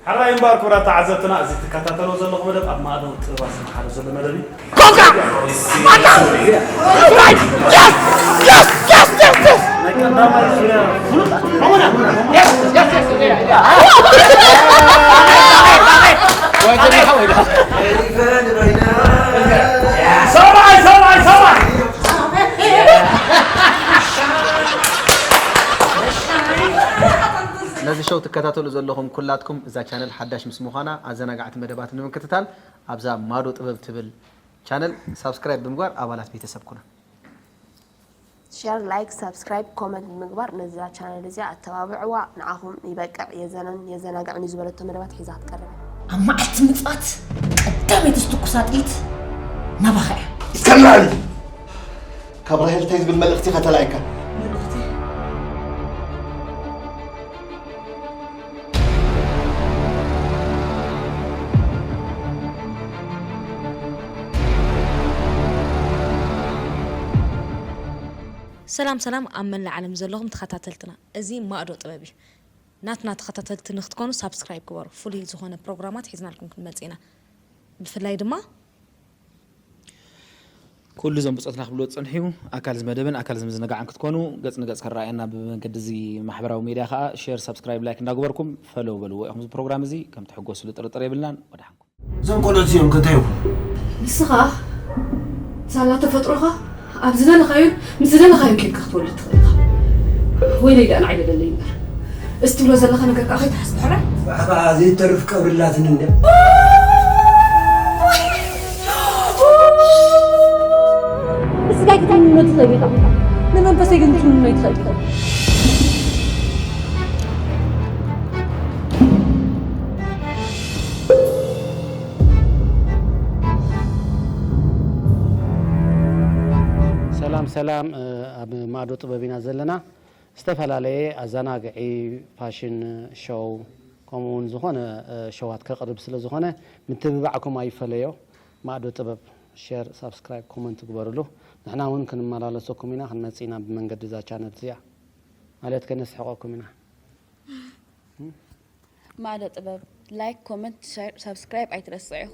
ሕራይ እምበኣር ክቡራት ተዓዘብትና፣ እዚ ትከታተልዎ ዘለኹም መደብ ኣብ ማእዶ ጥበባት ዝመሓረ ዘሎ መደብ እዩ። ናይ ቀዳማይ ዙርያ ፍሉጣት። ሰብኣይ፣ ሰብኣይ፣ ሰብኣይ! ነዚ ሾው ትከታተሉ ዘለኹም ኩላትኩም፣ እዛ ቻነል ሓዳሽ ምስ ምዃና፣ ኣዘናጋዕቲ መደባት ንምክትታል ኣብዛ ማዶ ጥበብ ትብል ቻነል ሳብስክራይብ ብምግባር ኣባላት ቤተሰብ ኩኑ። ሸር፣ ላይክ፣ ሳብስክራይብ፣ ኮመንት ብምግባር ነዛ ቻነል እዚኣ ኣተባብዕዋ። ንዓኹም ይበቅዕ፣ የዘነን የዘናግዕን እዩ ዝበለቶ መደባት ሒዛ ክትቀርብ እያ። ኣብ መዓልቲ ምጽኣት ቀዳመይቲ ዝትኩሳ ጥይት ናባኻ እያ። እስከናሊ ካብ ራሄል እንታይ ዝብል መልእኽቲ ከተላይካ? ሰላም ሰላም ኣብ መላእ ዓለም ዘለኹም ተኸታተልትና፣ እዚ ማእዶ ጥበብ እዩ። ናትና ተኸታተልቲ ንክትኮኑ ሳብስክራይብ ግበሩ። ፍሉይ ዝኾነ ፕሮግራማት ሒዝናልኩም ክንመጽእ ኢና። ብፍላይ ድማ ኩሉ እዞም ብጾትና ክብልዎ ዝጸንሑ ኣካል እዚ መደብን ኣካል እዚ ምዝንጋዕን ክትኮኑ፣ ገጽ ንገጽ ከረኣየና ብመንገዲ እዚ ማሕበራዊ ሜድያ ከኣ ሼር፣ ሳብስክራይብ፣ ላይክ እንዳግበርኩም ፈለው በልዎ ኢኹም። እዚ ፕሮግራም እዚ ከም ትሕጎስሉ ጥርጥር የብልናን። ወደሓንኩም። እዞም ቆልዑት እዚኦም ከ እንታይ ይኹኑ? ንስኻ ሳላ ተፈጥሮኻ ኣብ ዝደለኻዮን ምስ ዝደለኻዮን ኬድካ ክትወልድ ትኽእል ኢኻ። ወይለይ ደኣ ንዓይ በለለይ እምበር። እዚ ትብሎ ዘለኻ ነገር ከኣ ከይትሓስብ ሕራይ። ብኣኻ ዘይተርፍ ቀብሪ ኣላትኒ እንድያ። ንስጋይ ክትምኖ ትኽእል ኢኻ፣ ንመንፈሰይ ግን ክትምኖ ኣይትኽእል ኢኻ። ሰላም ሰላም፣ ኣብ ማእዶ ጥበብ ኢና ዘለና። ዝተፈላለየ ኣዘናግዒ፣ ፋሽን ሾው፣ ከምኡ እውን ዝኾነ ሸዋት ከቕርብ ስለ ዝኾነ ምትብባዕኩም ኣይፈለዮ። ማእዶ ጥበብ ሸር፣ ሳብስክራይብ፣ ኮመንት ግበሩሉ። ንሕና እውን ክንመላለሰኩም ኢና፣ ክንመጽእ ኢና ብመንገዲ እዛ ቻነል እዚኣ ማለት ከነስሕቐኩም ኢና። ማእዶ ጥበብ ላይክ፣ ኮመንት፣ ሸር፣ ሳብስክራይብ ኣይትረስዑ።